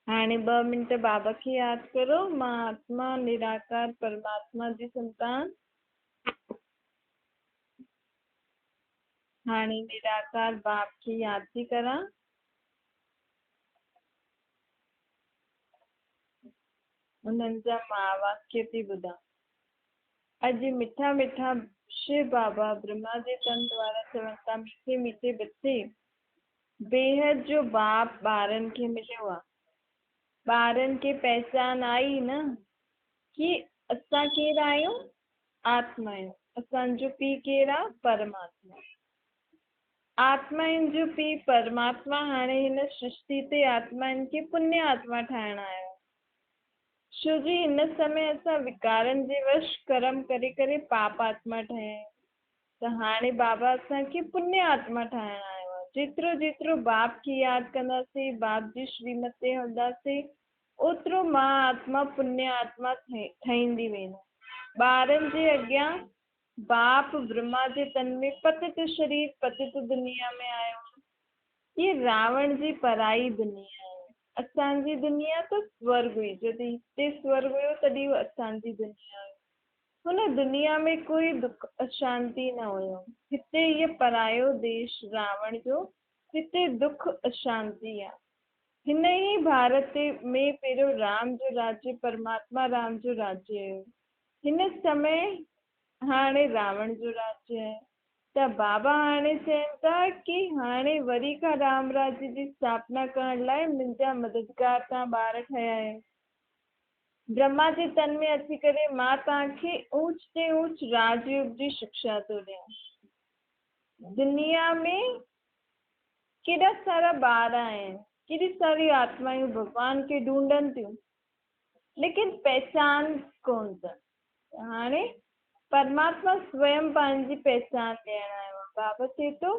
हाणे 2 मिंट बाबा खे यादि करो। मां आत्मा निराकार परमात्मा जी संतान, हाणे निराकार बाप खे यादि थी करां। उन्हनि जा महावाक्य थी ॿुधां। अॼु मिठा मिठा शिव बाबा ब्रह्मा जे तन द्वारा चवनि था, मीठे मीठे बच्चे, बेहद जो बाप ॿारनि खे मिलियो आहे, ॿारनि खे पहचान आई न की असां केरु आहियूं? आत्मा आहियूं। असांजो पीउ केरु आहे? परमात्मा। आत्माउनि जो पीउ परमात्मा हाणे हिन सृष्टि ते आत्माउनि खे पुण्य आत्मा ठाहिण आयो आहे। छो जी हिन समय असां विकारनि जे वश कर्म करे करे पाप आत्मा ठाहिया आहियूं, त हाणे बाबा असांखे पुण्य आत्मा ठाहिण आयो आहे। जेतिरो जेतिरो बाप खे यादि कंदासीं, बाप जी श्रीमत ते हलंदासीं, ओतिरो मां आत्मा पुण्य आत्मा ठहींदी वेंदी। ॿारनि जे अॻियां बाप ब्रह्मा जे तन में पतित शरीर पतित दुनिया में आयो। इहे रावण जी पराई दुनिया आहे। असांजी दुनिया त स्वर्ग हुई, जॾहिं हिते स्वर्ग हुयो तॾहिं उहा असांजी दुनिया हुई। हुन दुनिया में कोई दुख अशांति न हुयो। हिते इहो परायो देश रावण जो, हिते दुख अशांति आहे। हिन ई भारत में पहिरियों राम जो राज्य, परमात्मा राम जो राज्य हुयो। हिन समय हाणे रावण जो राज्य आहे। त बाबा हाणे चवनि था की हाणे वरी खां राम राज्य जी स्थापना करण लाइ मुंहिंजा मददगार तव्हां ॿार ठहिया आहियो। ब्रह्मा जे तन में अची करे मां तव्हांखे ऊंच ते ऊंच राजयोग जी शिक्षा थो ॾियां। दुनिया में केॾा सारा ॿार आहिनि, केॾी सारी आत्मायूं भॻवान खे ढूंढनि थियूं, लेकिन पहचान कोन अथनि। हाणे परमात्मा स्वयं पंहिंजी पहचान ॾियण आयो आहे। बाबा चए थो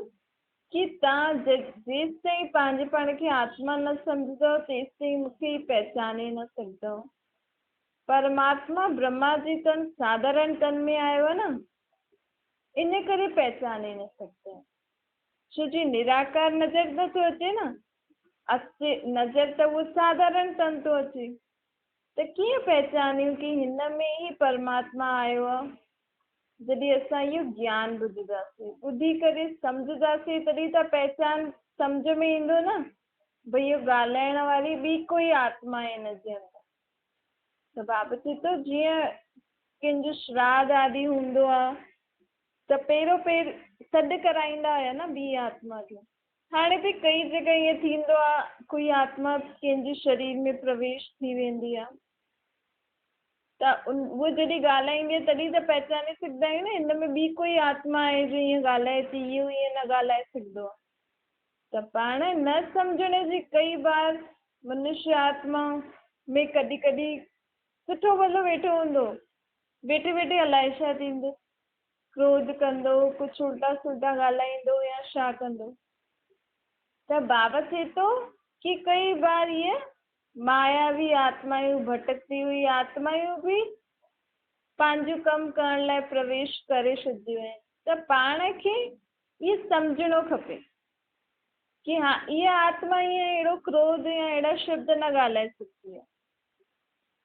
की तव्हां जेसि ताईं पंहिंजे पाण खे आत्मा न सम्झंदव, तेसि ताईं मूंखे पहचाने न सघंदव। परमात्मा ब्रह्मा जी तन साधारण तन में आयो आहे न, इन करे पहचाने न सघंदव। छो जी निराकार नज़र नथो अचे न, अचे नज़र त उहो साधारण तन थो अचे, त कीअं पहचानियूं की हिन में ई परमात्मा आयो आहे? जॾहिं असां इहो ज्ञान ॿुधंदासीं, ॿुधी करे सम्झंदासीं, तॾहिं त पहचान सम्झ में ईंदो न, भई इहो ॻाल्हाइण वारी ॿी कोई आत्मा आहे हिन जे अंदरि। त बाबा चए थो जीअं कंहिंजो श्राद्ध आदि हूंदो आहे त पहिरियों पहिरियों सॾु कराईंदा हुया न ॿी आत्मा खे। हाणे बि कई जॻह ईअं थींदो आहे, कोई आत्मा कंहिंजे शरीर में प्रवेश थी वेंदी आहे, त उहो जॾहिं ॻाल्हाईंदी आहे तॾहिं त पहचाने सघंदा आहियूं न, हिन में ॿी कोई आत्मा आहे जो ईअं ॻाल्हाए थी, इहो ईअं न ॻाल्हाए सघंदो आहे। त पाण न सम्झण जी कई बार मनुष्य आत्मा में कॾहिं कॾहिं सुठो भलो वेठो हूंदो, वेठे वेठे अलाए छा थींदो, क्रोध कंदो, कुझु उल्टा सुल्टा ॻाल्हाईंदो या छा कंदो। त बाबा चए थो की कई बार इहे मायावी आत्मायूं, भटकती हुई आत्मायूं बि पंहिंजो कमु करण लाइ प्रवेश करे छॾिंदियूं आहिनि। त पाण खे इहो सम्झणो खपे की हा, इहा आत्मा ईअं अहिड़ो क्रोध या अहिड़ा शब्द न ॻाल्हाए सघंदी आहे।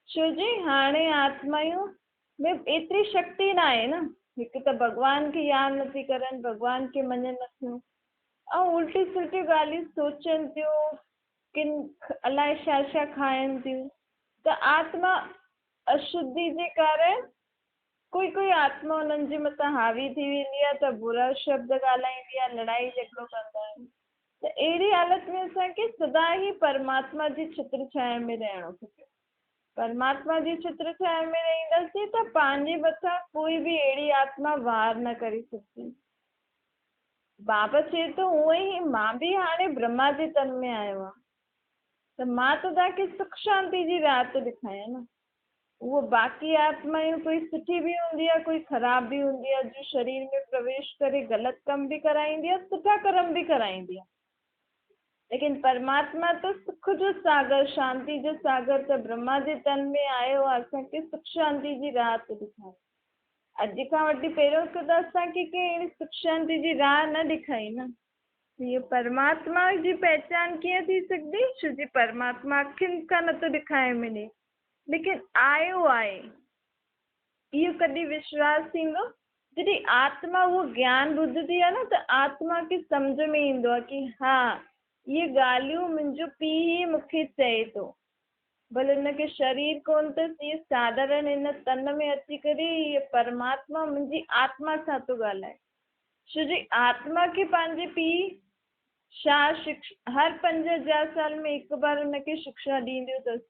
छो जी हाणे आत्मायूं में एतिरी शक्ति न आहे न, हिकु त भॻवान खे यादि नथी करनि, भॻवान खे मञनि नथियूं, ऐं उल्टी सुल्टी ॻाल्हियूं सोचनि थियूं, किन अलाए छा छा खाइनि थियूं। त आत्मा अशुद्धि जे कारण कोई कोई आत्मा उन्हनि जे मथां हावी थी वेंदी आहे, त बुरा शब्द ॻाल्हाईंदी आहे, लड़ाई झगड़ो कंदा आहिनि। त अहिड़ी हालत में असांखे सदा ई परमात्मा जी छत्र छाया में रहणो खपे। परमात्मा जी छत्र छाया में रहींदासीं त पंहिंजे मथां कोई बि अहिड़ी आत्मा वार न करे सघंदी। बाबा चए थो उअं ई मां बि हाणे ब्रह्मा जे तन में आयो आहियां, त मां त तव्हांखे सुख शांति जी राह थो ॾेखारियां न। उहो बाक़ी आत्मायूं कोई सुठी बि हूंदी आहे, कोई ख़राब बि हूंदी आहे, जो शरीर में प्रवेश करे ग़लति कमु बि कराईंदी आहे, सुठा कर्म बि कराईंदी आहे। लेकिन परमात्मा त सुख जो सागर, शांति जो सागर त ब्रह्मा जे तन में आयो आहे, असांखे सुख शांति जी राह थो ॾेखारे। अॼु खां वठी पहिरियों त असांखे कंहिं अहिड़ी सुख शांति जी राह न ॾेखारी न। هيء پرماتما جي پهچان ڪيئن ٿي سگهندي؟ ڇو جي پرماتما اکين کان نٿو ڏکائي ملي، ليڪن آيو آهي. اهو ڪڏهن وشواس ٿيندو؟ جڏهن آتما اهو گيان ٻڌندي آهي نه ته آتما کي سمجهه ۾ ايندو آهي ڪي ها اهي ڳالهيون منهنجو پيء ئي مون کي چئي ٿو. ڀلي هن کي شرير ڪونه اٿس، اهي ساڌارڻ هن تن ۾ اچي ڪري اهي پرماتما منهنجي آتما سان ٿو ڳالهائي. ڇو جي آتما کي پنهنجي پيء شا شڪش هر 5000 سال ۾ هڪ بار ان کي شڪشا ڏينديون اٿس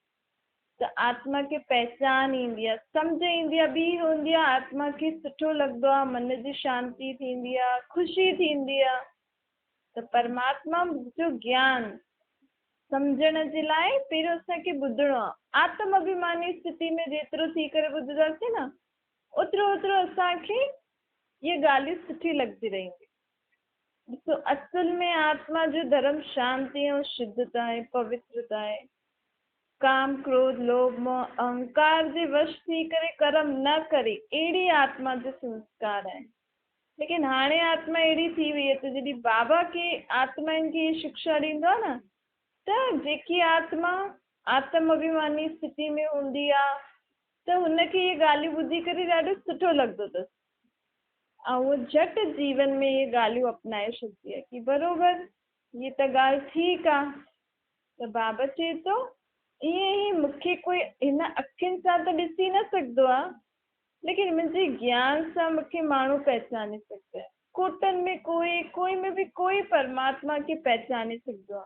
ته آتما کي پهچان ايندي آهي، سمجهه ايندي آهي، ٻي هوندي آهي آتما کي سٺو لڳندو آهي، من جي شانتي ٿيندي آهي، خوشي ٿيندي آهي ته پرماتما جو گيان سمجهڻ جي لاء پهريون اسان کي ٻڌڻو آهي. آتم اڀيماني اسٿتي ۾ جيترو ٿي ڪري ٻڌنداسين نه اوترو اوترو اسان کي اهي ڳالهيون سٺي لڳندي رهنديون. ڏسو اصل ۾ آتما جو ڌرم شانتي ۽ شڌتا ۽ پوترتا آهي. ڪام، ڪروڌ، لوڀ، موه، اهنڪار جي وش ٿي ڪري ڪرم نه ڪري اهڙي آتما جو سنسڪار آهي. ليڪن هاڻي آتما اهڙي ٿي وئي آهي ته جڏهن بابا کي آتمائن کي هي شڪشا ڏيندو آهي نه ته جيڪي آتما آتم اڀيماني اسٿتي ۾ هوندي آهي ته هن کي اهي ڳالهيون ٻڌي ڪري ڏاڍو سٺو لڳندو اٿس ۽ هوء جهٽ جيون ۾ اهي ڳالهيون اپنائي ڇڏندي آهي ڪي بروبر هيء ته ڳالهه ٺيڪ آ. ته بابا چئي ٿو ائين ئي مون کي ڪوئي هن اکين سان ته ڏسي نه سگهندو آ ليڪن منهنجي گيان سان مون کي ماڻهو پهچاني سگهندو آهي. ڪوٽن ۾ ڪوئي، ڪوئي ۾ به ڪوئي پرماتما کي پهچاني سگهندو آ.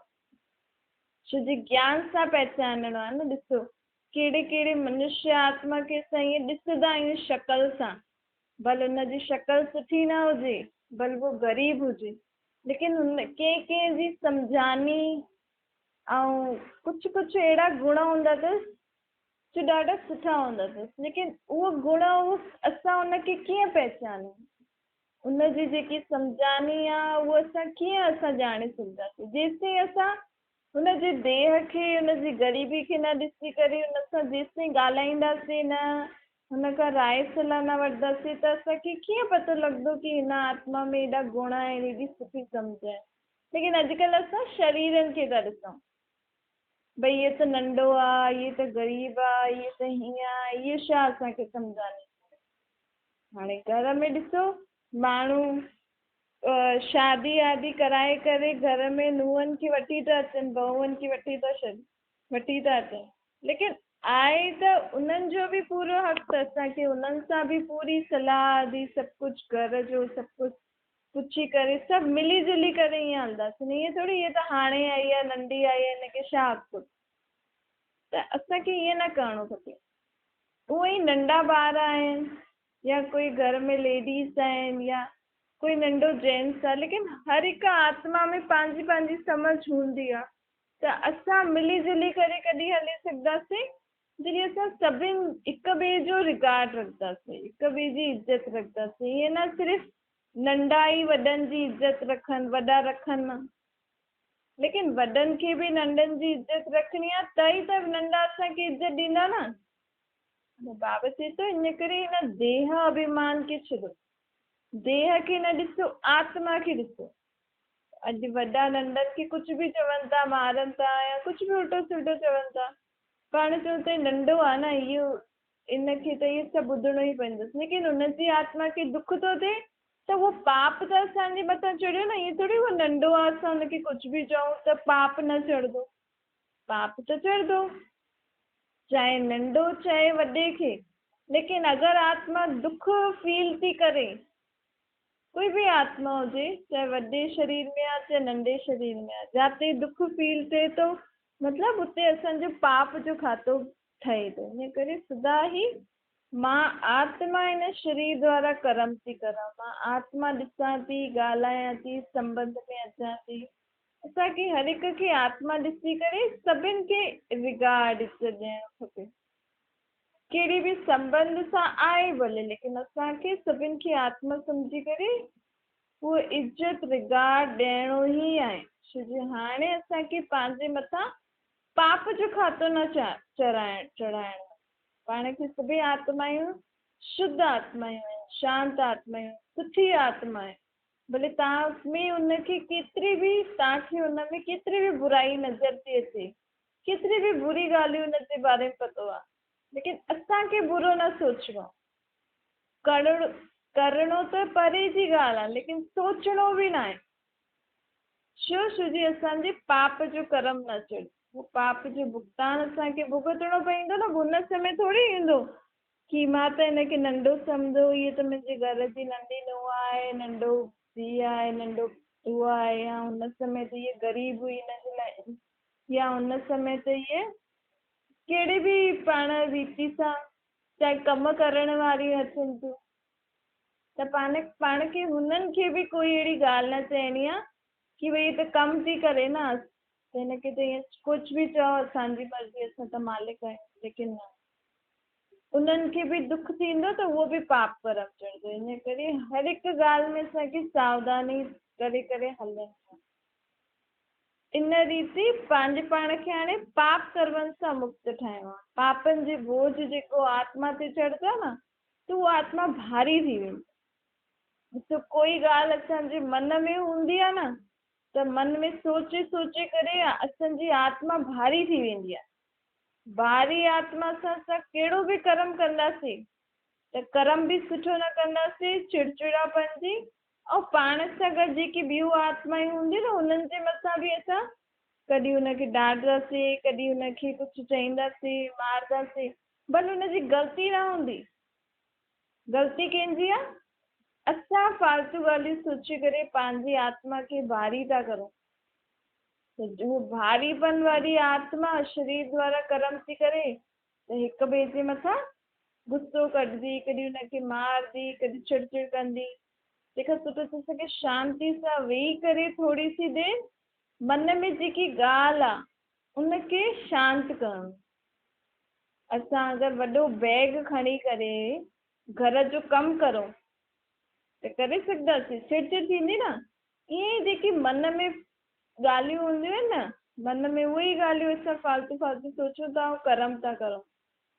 ڇو جي گيان سان پهچانڻو آ نه ڏسو ڪهڙي ڪهڙي منشيه آتما کي اسان ائين ڏسندا آهيون شڪل سان، ڀل ان جي شڪل سٺي نه هجي، ڀل اهو غريب هجي، ليڪن هن ڪنهن ڪنهن جي سمجهاني ۽ ڪجهه ڪجهه اهڙا گڻ هوندا اٿس جو ڏاڍا سٺا هوندا اٿس، ليڪن اهو گڻ اهو اسان ان کي ڪيئن پهچانون؟ ان جي جيڪي سمجهاني آهي اهو اسان ڪيئن اسان ڄاڻي سگهنداسين؟ جيستائين اسان هن جي ديهه کي، هن جي غريبي کي نه ڏسي ڪري هن سان جيستائين ڳالهائينداسين نه، هن کان راء صلاح نه وٺنداسين ته اسان کي ڪيئن پتو لڳندو ڪي هن آتما ۾ ايڏا گڻ آهن، ايڏي سٺي سمجهه آهي. ليڪن اڄڪلهه اسان شريرن کي ٿا ڏسون. ڀئي هيء ته ننڍو آ، هيء ته غريب آ، هيء ته هيئن آ، هيء ڇا اسان کي سمجهاني. هاڻي گهر ۾ ڏسو ماڻهو شادي وادي ڪرائي ڪري گهر ۾ نونهن کي وٺي ٿا اچن، بهوئن کي وٺي ٿا ڇڏ وٺي ٿا اچن ليڪن آهي ته انهن جو به پورو حق ته اسان کي انهن سان به پوري صلاح آدي سڀ ڪجهه گهر جو سڀ ڪجهه پڇي ڪري سڀ ملي جلي ڪري ائين هلنداسين ائين ٿوري هيء ته هاڻي آئي آهي ننڍي آئي آهي هن کي ڇا حق ته اسان کي ائين نه ڪرڻو کپي اهي ئي ننڍا ٻار آهن يا ڪوئي گهر ۾ ليڊيز آهن يا ڪوئي ننڍو جينٽس آهي ليڪن هر هڪ آتما ۾ پنهنجي پنهنجي سمجهه هوندي آهي ته اسان ملي جلي ڪري ڪڏهن هلي سگهنداسين جڏهن اسان سڀن هڪ ٻئي جو رگارڊ رکنداسين هڪ ٻئي جي عزت رکنداسين ائين نه صرف ننڍا ئي وڏن جي عزت رکن وڏا رکن نه ليڪن وڏن کي به ننڍن جي عزت رکڻي آهي ته ئي ته ننڍا اسان کي عزت ڏيندا نه. بابا چئي ٿو ان ڪري هن ديهه اڀيمان کي ڇڏو. ديهه کي نه ڏسو، آتما کي ڏسو. اڄ وڏا ننڍن کي ڪجهه به چون ٿا، مارن ٿا يا ڪجهه به الٽو سلٽو چون ٿا. پاڻ چئون ٿا هي ننڍو آهي نه اهو ان کي ته اهو سڀ ٻڌڻو ئي پوندس. ليڪن هن جي آتما کي دک ٿو ٿئي ته اهو پاپ ته اسان جي مٿان چڙهيو نه. ائين ٿوري اهو ننڍو آهي اسان هن کي ڪجهه به چئون ته پاپ نه چڙهندو. پاپ ته چڙهندو. چاهي ننڍو چاهي وڏي کي ليڪن اگر آتما دک فيل ٿي ڪري ڪوئي به آتما هجي چاهي وڏي شرير ۾ آ چاهي ننڍي شرير ۾ آ جاتي دک فيل ٿئي ٿو مطلب اتي اسان جو پاپ جو کاتو ٺهي ٿو ان ڪري سدا هي مان آتما ان شرير دوارا ڪرم ٿي ڪران مان آتما ڏسان ٿي ڳالهايان ٿي سنبنڌ ۾ اچان ٿي اسان کي هر هڪ کي آتما ڏسي ڪري سڀن کي رگارڊ، عزت، ڏيڻ کپي. ڪهڙي به سنٻنڌ سان آهي ڀلي ليڪن اسان کي سڀن کي آتما سمجهي ڪري اهو عزت، رگارڊ، ڏيڻو ئي آهي. ڇو جو هاڻي اسان کي پنهنجي مٿان پاپ جو کاتو نه چڙهائڻو آهي. پاڻ کي سڀئي آتمايون شڌ آتمايون آهن، شانت آتمايون، سٺي آتما آهن. ڀلي توهان ۾ ان کي ڪيتري به توهان کي ان ۾ ڪيتري به برائي نظر ٿي اچي، ڪيتري به بري ڳالهيون ان جي باري ۾ پتو آهي، ليڪن اسان کي برو نه سوچڻو آهي. ڪرڻ ڪرڻو ته پري جي ڳالهه آهي، ليڪن سوچڻو به ناهي. ڇو؟ ڇو جي اسان جي پاپ جو ڪرم نه چڙهي. هو پاپ جو ڀگتان اسان کي ڀڳتڻو پوندو نه، هن سمي ٿوري ايندو ڪي مان ته هن کي ننڍو سمجهو، هيء ته منهنجي گهر جي ننڍي نونهن آهي، ننڍو ڌيء آهي، ننڍو هو آهي يا هن سمي ته هيء غريب هئي هن جي لاء يا هن سمي ته هيء ڪهڙي به پاڻ ريتي سان چاهي ڪم ڪرڻ واريون اچن ٿيون ته پاڻ پاڻ کي هنن کي به ڪوئي اهڙي ڳالهه نه چئڻي آهي ڪي ڀئي هي ته ڪم ٿي ڪري نه ته هن کي ته ائين ڪجهه به چئو اسان جي مرضي اسان ته مالڪ آهيون ليڪن نه انهن کي به دک ٿيندو ته اهو به پاپ ڪرم چڙهندو. ان ڪري هر هڪ ڳالهه ۾ اسان کي ساوڌاني ڪري ڪري هلڻ کپي. ان ريتي پنهنجي پاڻ کي هاڻي پاپ ڪرمن سان مڪت ٺاهڻو آهي. پاپن جي بوجهه جيڪو آتما تي چڙهندو آهي نه ته اهو آتما ڀاري ٿي ويندي. ڏسو ڪوئي ڳالهه اسان جي من ۾ هوندي آهي نه ته من ۾ سوچي سوچي ڪري اسان جي آتما ڀاري ٿي ويندي آهي. ڀاري آتما سان اسان ڪهڙو به ڪرم ڪنداسين ته ڪرم به سٺو نه ڪنداسين، چڙچڙاپن جي ۽ پاڻ سان گڏ جيڪي ٻيون آتمائون هونديون نه انهن جي مٿان به اسان ڪڏهن ان کي ڊاڙنداسين، ڪڏهن ان کي ڪجهه چئينداسين، مارنداسين، ڀل ان جي غلطي نه هوندي. غلطي ڪنهن جي آ؟ اسان فالتو ڳالهيون سوچي ڪري پنهنجي آتما کي ڀاري ٿا ڪرون. ته اهو ڀاريپن واري آتما شرير دوارا ڪرم ٿي ڪري ته هڪ ٻئي جي مٿان غصو ڪڍندي، ڪڏهن ان کي مارندي، ڪڏهن چڙ چڙ ڪندي. تنهن کان سٺو ٿي سگهي شانتي سان ويهي ڪري ٿوري سي دير من ۾ جيڪي ڳالهه آ ان کي شانت ڪرڻ. اسان اگر وڏو بيگ کڻي ڪري گهر جو ڪم ڪرون ته ڪري سگهنداسين؟ چڙ چڙ ٿيندي نه؟ ائين ئي جيڪي من ۾ ڳالهيون هونديون آهن نه، من ۾ اهي ئي ڳالهيون اسان فالتو فالتو سوچون ٿا ۽ ڪرم ٿا ڪرون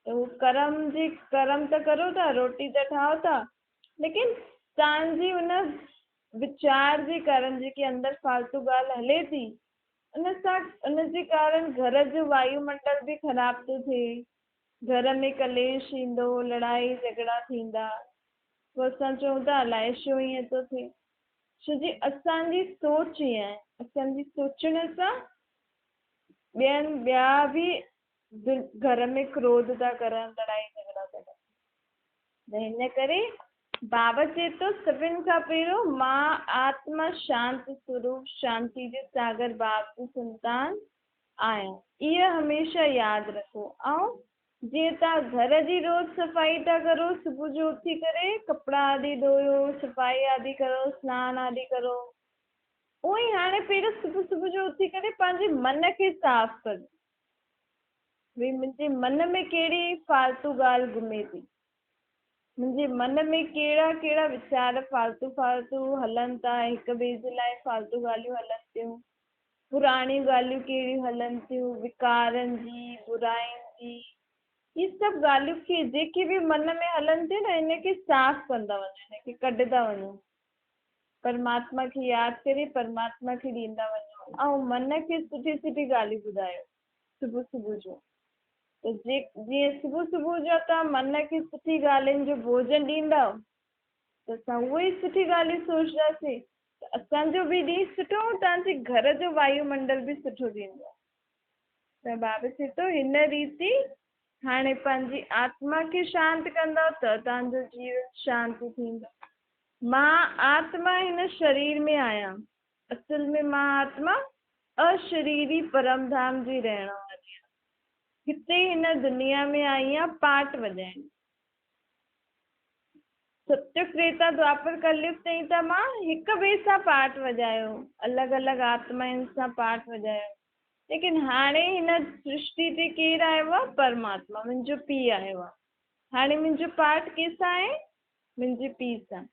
ته هو ڪرم جي ڪرم ته ڪرو ٿا، روٽي ته ٺاهو ٿا، ليڪن توهان جي ان ويچار جي ڪارڻ جيڪي اندر فالتو ڳالهه هلي ٿي، ان سان ان جي ڪارڻ گهر جو وايو منڊل به خراب ٿو ٿئي، گهر ۾ ڪليش ايندو، لڙائي جهڳڙا ٿيندا، پوء اسان چئون ٿا الائي ڇو ائين ٿو ٿئي. ڇو جي اسان جي سوچ ائين آهي، اسان جي سوچڻ سان ٻين ٻيا به گهر ۾ ڪروڌ ٿا ڪرن، لڙائي جهڳڙا ٿا ڪرن. ته هن ڪري بابا چئي ٿو سڀن کان پهريون مان آتما شانت سوروپ شانتي جي ساگر باپ جي سنتان آهيان، اهو هميشه ياد رکو ۽ جيئن توهان گهر جي روز صفائي ٿا ڪرو، صبح جو اٿي ڪري ڪپڙا آدي ڌويو، صفائي آدي ڪرو، سنان آدي ڪرو، اونئن ئي هاڻي پهريون صبح صبح جو اٿي ڪري پنهنجي من کي صاف ڪريو. ڀئي منهنجي من ۾ ڪهڙي فالتو ڳالهه گهمي ٿي، منهنجي من ۾ ڪهڙا ڪهڙا ويچار فالتو فالتو هلن ٿا، هڪ ٻئي جي لاء فالتو ڳالهيون هلن ٿيون. پراڻيون ڳالهيون ڪهڙيون هلن ٿيون، وڪارن جي، براين جي، هي سڀ ڳالهيون کي جيڪي به من ۾ هلن ٿيون نه ان کي صاف ڪندا وڃو، ان کي ڪڍندا وڃو، پرماتما کي ياد ڪري پرماتما کي ڏيندا وڃو ۽ من کي سٺي سٺي ڳالهيون ٻڌايو صبح صبح جو ته جيئن صبح صبح جو توهان من کي سٺي ڳالهين جو ڀوڄن ڏيندؤ ته اسان اهي ئي سٺي ڳالهيون سوچنداسين ته اسان جو به ڏينهن سٺو ۽ توهان جي گهر جو وايو منڊل به سٺو ٿيندو. ته بابا چئي ٿو هن ريتي هاڻي پنهنجي آتما کي شانت ڪندؤ ته توهان جو جيون شانت ٿيندو. مان آتما هن شرير ۾ آهيان. اصل ۾ مان آتما اشريري پرم ڌام جي رهڻ واري آهيان. هتي هن دنيا ۾ آئي آهيان پاٽ وڄائڻ. ستيگ، تريتا، دوآپر، ڪليگ تائين ته مان هڪ ٻئي سان پاٺ وڄايو، الڳ الڳ آتمائن سان پاٺ وڄايو، ليڪن هاڻي هن سرشٽي تي ڪير آيو آهي؟ پرماتما، منهنجو پيء آيو آهي. هاڻي منهنجو پاٺ ڪنهن سان آهي؟ منهنجي پيء سان.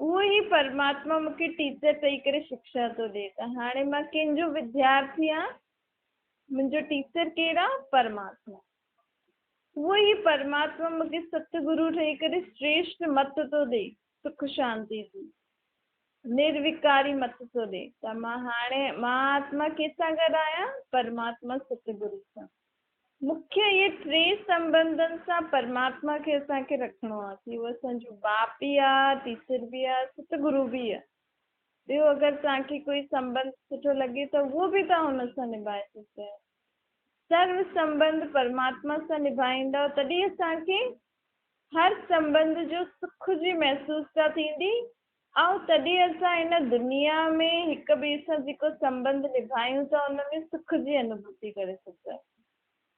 اهو ئي پرماتما مون کي ٽيچر ٺهي ڪري شڪشا ٿو ڏئي ته هاڻي مان ڪنهن جو وديارٿي آهيان؟ منهنجو ٽيچر ڪير آهي؟ پرماتما. اهو ئي پرماتما مون کي ست گرو ٺهي ڪري شريشٽ مت ٿو ڏئي، سک شانتي جي. نروڪاري مت ٿو ڏئي ته مان هاڻي مان آتما ڪنهن سان گڏ آهيان؟ پرماتما ستگرو سان. مکيه اهي ٽي سنٻنڌن سان پرماتما کي اسان کي رکڻو آهي ڪي اهو اسان جو باپ به آهي، ٽيچر به آهي، ستگرو به آهي. ٻيو اگر توهان کي ڪوئي سنٻنڌ سٺو لڳي ته اهو به توهان هن سان نڀائي سگهندا آهيو. سرو سنٻنڌ پرماتما سان نڀائيندؤ تڏهن اسان کي هر سنٻنڌ جو سک جي محسوستا ٿيندي ۽ تڏهن اسان هن دنيا ۾ هڪ ٻئي سان جيڪو سنٻنڌ نڀايون ٿا ان ۾ سک جي انوڀوتي ڪري سگهندا آهيون.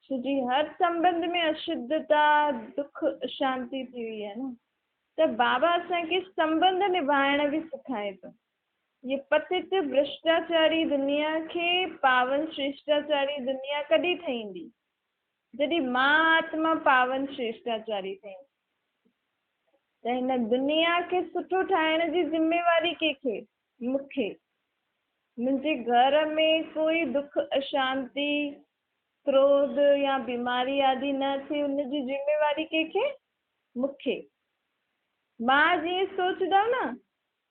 ڇو جي هر سنٻنڌ ۾ اشڌتا، دک، اشانتي ٿي وئي آهي نه ته بابا اسان کي سنٻنڌ نڀائڻ به سکائي ٿو. هيء پتت ڀرشٽاچاري دنيا کي پاون شريشٽاچاري دنيا ڪڏهن ٺهيندي؟ جڏهن مان آتما پاون شريشٽاچاري ٺهيندي. ته هن دنيا کي سٺو ٺاهڻ جي ذميواري ڪنهن کي؟ مون کي. منهنجي گهر ۾ ڪوئي دک، اشانتي، ڪروڌ يا بيماري آدي نه اچي ان جي ذميواري ڪنهن کي؟ مون کي. مان جيئن سوچندم نه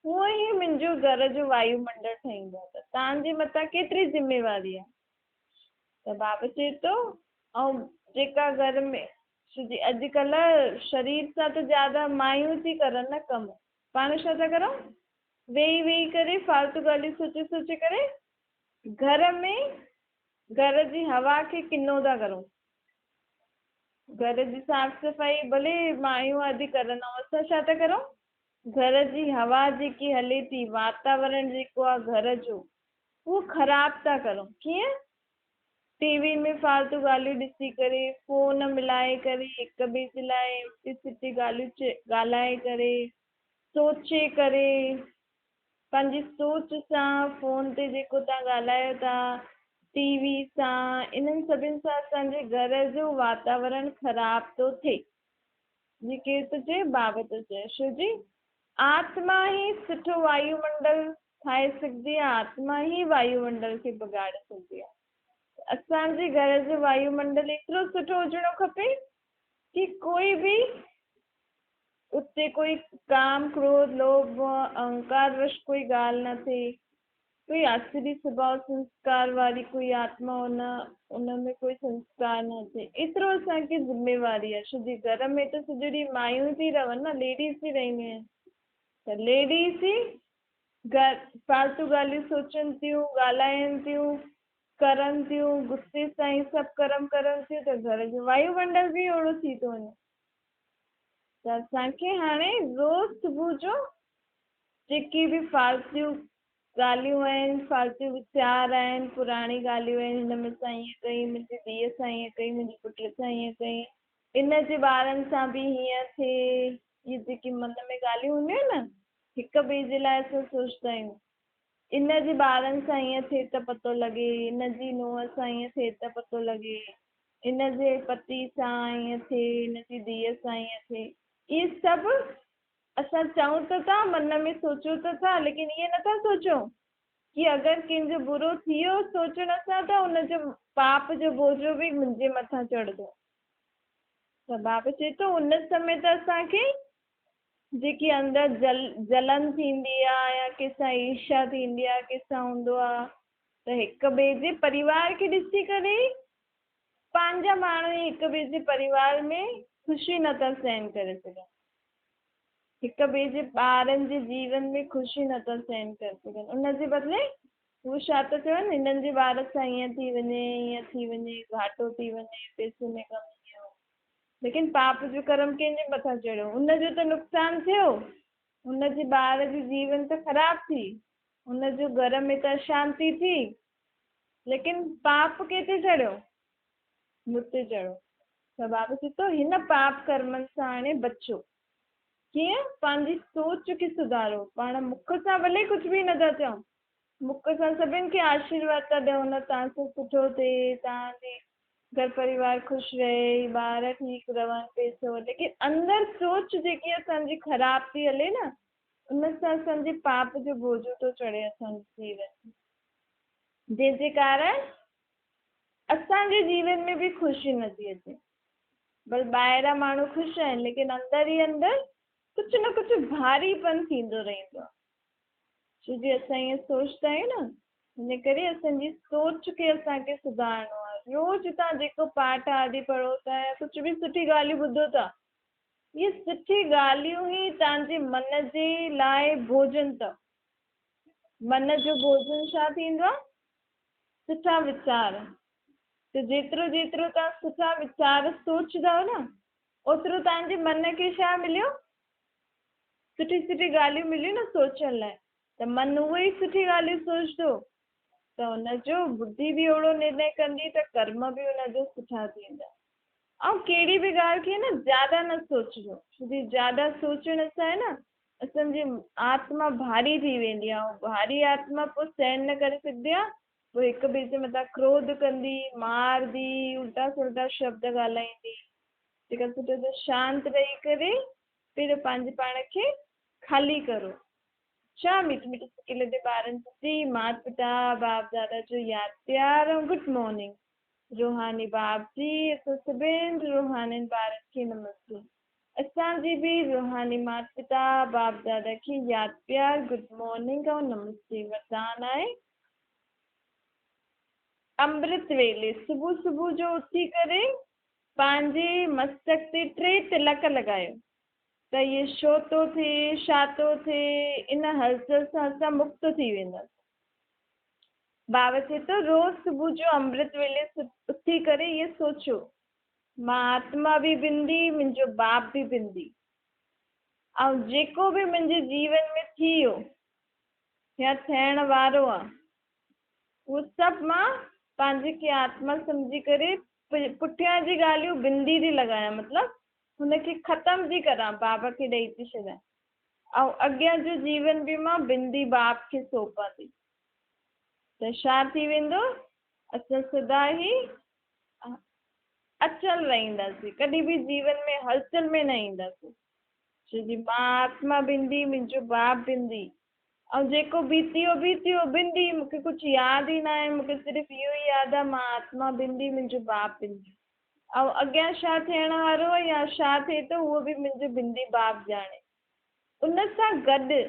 هونئن ئي منهنجو گهر جو وايو منڊل ٺهيندو ته توهان جي مٿان ڪيتري ذميواري آهي؟ ته بابا چئي ٿو ۽ جيڪا گهر ۾ ڇو جي اڄ ڪلهه شرير سان ته زياده مايون ٿي ڪرن نه ڪم پاڻ ڇا ٿا ڪرون ويهي ويهي ڪري فالتو ڳالهيون سوچي سوچي ڪري گهر ۾ گهر جي هوا کي ڪنو ٿا ڪرون گهر جي صاف صفائي ڀلي مايون آدي ڪرن ۽ اسان ڇا ٿا ڪرون گهر جي هوا جيڪي هلي ٿي واتاورڻ جيڪو آهي گهر جو اهو خراب ٿا ڪرون ڪيئن ٽي وي ۾ فالتو ڳالهيون ڏسي ڪري، فون ملائي ڪري، هڪ ٻئي جي لاء الٽي سڌي ڳالهيون ڳالهائي ڪري، سوچي ڪري، پنهنجي سوچ سان فون تي جيڪو توهان ڳالهايو ٿا، ٽي وي سان، انهن سڀن سان اسان جي گهر جو واتاورڻ خراب ٿو ٿئي. جي ڪير ٿو چئي؟ بابا ٿو چئي. شو جي آتما ئي سٺو وايومنڊل ٺاهي سگهندي آهي، آتما ئي وايومنڊل کي بگاڙي سگهندي آهي. اسان جي گهر جو وايومنڊل ايترو سٺو هجڻو کپي ڪي ڪوئي به اتي ڪوئي ڪام، ڪروڌ، لوڀ، موهه، اهنڪار وش ڪوئي ڳالهه نه ٿئي، ڪوئي آسري سڀاء سنسڪار واري ڪوئي آتما ان ان ۾ ڪوئي سنسڪار نه اچي. ايترو اسان کي ذميواري آهي ڇو جي گهر ۾ ته سڄو ڏينهن مايون ٿي رهن نه ليڊيز ٿي رهنديون آهن ته ليڊيز ئي گهر فالتو ڳالهيون سوچن ٿيون، ڳالهائين ٿيون، ڪرن ٿيون، غصي سان ئي سڀ ڪرم ڪرن ٿيون ته گهر جو وايو منڊل به اهڙو ٿي ٿو وڃي. ته اسان کي هاڻي روز صبح جو جيڪي به فالتو ڳالهيون آهن، فالتو ويچار آهن، پراڻي ڳالهيون آهن، هن مون سان ائين ڪئي، منهنجي ڌيء سان ائين ڪئي، منهنجي پٽ سان ائين ڪئي، ان جي ٻارن سان به هيئن ٿئي، اهي جيڪي من ۾ ڳالهيون هونديون آهن نه، هڪ ٻئي جي لاء اسان سوچدا آهيون. ان جي ٻارن سان ائين ٿئي ته پتو لڳي، ان جي نونهن سان ائين ٿئي ته پتو لڳي، ان جي پتي سان ائين ٿئي، ان جي ڌيء سان ائين ٿئي. اهي سڀ اسان چئون ته ٿا، من ۾ سوچون ته ٿا، ليڪن ائين نٿا سوچون ڪي اگر ڪنهن جو برو ٿي ويو سوچڻ سان ته ان جو پاپ جو بوجو به منهنجي مٿان چڙهندو. ته بابا چئي ٿو ان سمي ته اسان کي جيڪي اندر جل جلن ٿيندي آ يا ڪنهن سان ايرشا ٿيندي آ ڪنهن سان هوندو آ ته هڪ ٻئي جي پريوار کي ڏسي ڪري ئي پنهنجا ماڻهو ئي هڪ ٻئي جي پريوار ۾ خوشي نه ٿا سهن ڪري سگهن هڪ ٻئي جي ٻارن جي جيون ۾ خوشي نه ٿا سهن ڪري سگهن ان جي بدلي هو ڇا ٿا چون هنن جي ٻار سان ائين ٿي وڃي ائين ٿي وڃي گهاٽو ٿي وڃي پئسي ۾ ڪمي ٿي ليڪن پاپ جو ڪرم ڪنهن جي مٿان چڙهيو؟ ان جو ته نقصان ٿيو، ان جي ٻار جي جيون ته خراب ٿي، ان جو گهر ۾ ته اشانتي ٿي، ليڪن پاپ ڪنهن تي چڙهيو؟ مون تي چڙهيو. ته بابا چئي ٿو هن پاپ ڪرمن سان هاڻي بچو. ڪيئن؟ پنهنجي سوچ کي سڌارو. پاڻ مک سان ڀلي ڪجهه به نٿا چئون، مک سان سڀن کي آشيرواد ٿا ڏيون نه توهان سان سٺو ٿئي، توهان جي گهر پريوار خوش رهي، ٻار ٺيڪ رهن، پئسو ليڪن اندر سوچ جيڪي اسان جي خراب ٿي هلي نه ان سان اسان جي پاپ جو بوجو ٿو چڙهي اسان جي جيون تي جنهن جي ڪارڻ اسان جي جيون ۾ به خوشي نه ٿي اچي بس ٻاهران ماڻهو خوش آهن ليڪن اندر ئي اندر ڪجهه نه ڪجهه ڀاري پن ٿيندو رهندو آهي. छो जी असां ईअं सोचंदा आहियूं न, हिन करे असांजी सोच खे असांखे सुधारणो आहे। रोज़ तव्हां जेको पाठ आदि पढ़ो था या कुझु बि सुठी ॻाल्हियूं ॿुधो था, इहे सुठी ॻाल्हियूं ई तव्हांजे मन जे लाइ भोजन अथव। मन जो भोजन छा थींदो आहे? सुठा वीचार। त जेतिरो जेतिरो तव्हां सुठा वीचार सोचंदव न, ओतिरो तव्हांजे मन खे छा मिलियो? सुठी सुठी ॻाल्हियूं मिलियूं न सोचण लाइ। त मन उहे ई सुठी ॻाल्हियूं सोचंदो त हुनजो बुद्धि बि अहिड़ो निर्णय कंदी त कर्म बि हुनजो सुठा थींदा। ऐं कहिड़ी बि ॻाल्हि खे न ज़्यादा न सोचिजो, छो जी ज़्यादा सोचण सां आहे न असांजी आत्मा भारी थी वेंदी आहे। ऐं भारी आत्मा पोइ सहन न करे सघंदी आहे, पोइ हिक ॿिए जे मथां क्रोध कंदी, मारंदी, उल्टा सुल्टा शब्द ॻाल्हाईंदी। जेका सुठो त शांत रही करे पहिरियों पंहिंजे पाण खे ख़ाली करो। छा मीठी मीठी सिकिल ते ॿारनि जी माता पिता बाप दादा जो यादि प्यार ऐं गुड मॉर्निंग। रूहानी बाप जी, असां सभिनी रूहानी ॿारनि खे नमस्ते। असांजी बि रूहानी माता पिता बाप दादा खे यादि प्यार, गुड मॉर्निंग ऐं नमस्ते। वरदान आहे अमृत वेले सुबुह सुबुह जो उथी करे पंहिंजे मस्तक ते टे तिलक लॻायो त इहे छो थो थिए, छा थो थिए, इन हलचल सां असां मुक्त थी वेंदासीं। बाबा चए थो रोज़ सुबुह जो अमृत वेले उथी करे इहे सोचो, मां आत्मा बि बिंदी, मुंहिंजो बाप बि बिंदी, ऐं जेको बि मुंहिंजे जीवन में थी वियो या थियण वारो आहे, उहो सभु मां पंहिंजे खे आत्मा सम्झी करे पुठियां जी ॻाल्हियूं बिंदी थी लॻायां, मतिलबु हुनखे ख़तमु थी करां, बाबा खे ॾेई थी छॾियां, ऐं अॻियां जो जीवन बि मां बिंदी बाप खे सौंपां थी। त छा थी वेंदो? असां सदा ई अचल रहींदासीं, कॾहिं बि जीवन में हलचल में न ईंदासीं। छो जी मां आत्मा बिंदी, मुंहिंजो बाप बिंदी, ऐं जेको बीती वियो बीती वियो बिंदी, मूंखे कुझु यादि ई न आहे, मूंखे सिर्फ़ु इहो ई यादि आहे मां आत्मा बिंदी, मुंहिंजो बाप बिंदी, ऐं अॻियां छा थियण वारो आहे या छा थिए थो उहो बि मुंहिंजो बिंदी बाप ॼाणे। उन सां गॾु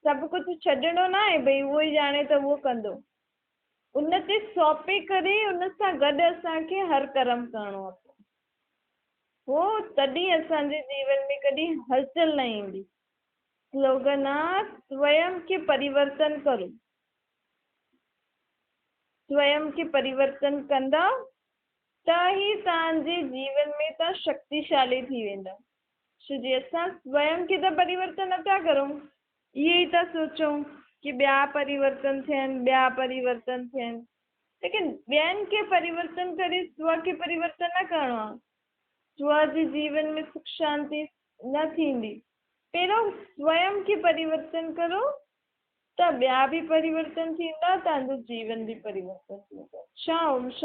सभु कुझु छॾिणो न आहे, भई उहो ई ॼाणे त उहो कंदो, उन ते सौंपे करे उन सां गॾु असांखे हर कर्म करिणो आहे। पोइ तॾहिं असांजे जीवन में कॾहिं हलचल न ईंदी। स्लोगन आहे स्वयं खे परिवर्तन करो। स्वयं खे परिवर्तन कंदा त ई तव्हांजे जीवन में तव्हां शक्तिशाली थी वेंदा। छो जी असां स्वयं खे त परिवर्तन नथा करूं, इहे ई था सोचूं की ॿिया परिवर्तन थियनि, ॿिया परिवर्तन थियनि, लेकिन ॿियनि खे परिवर्तन करे स्व खे परिवर्तन न करिणो आहे। स्व जे जीवन में सुख शांति न थींदी। पहिरियों स्वयं खे परिवर्तन करो त ॿिया बि परिवर्तन थींदा, तव्हांजो जीवन बि परिवर्तन थींदो। छा ओम।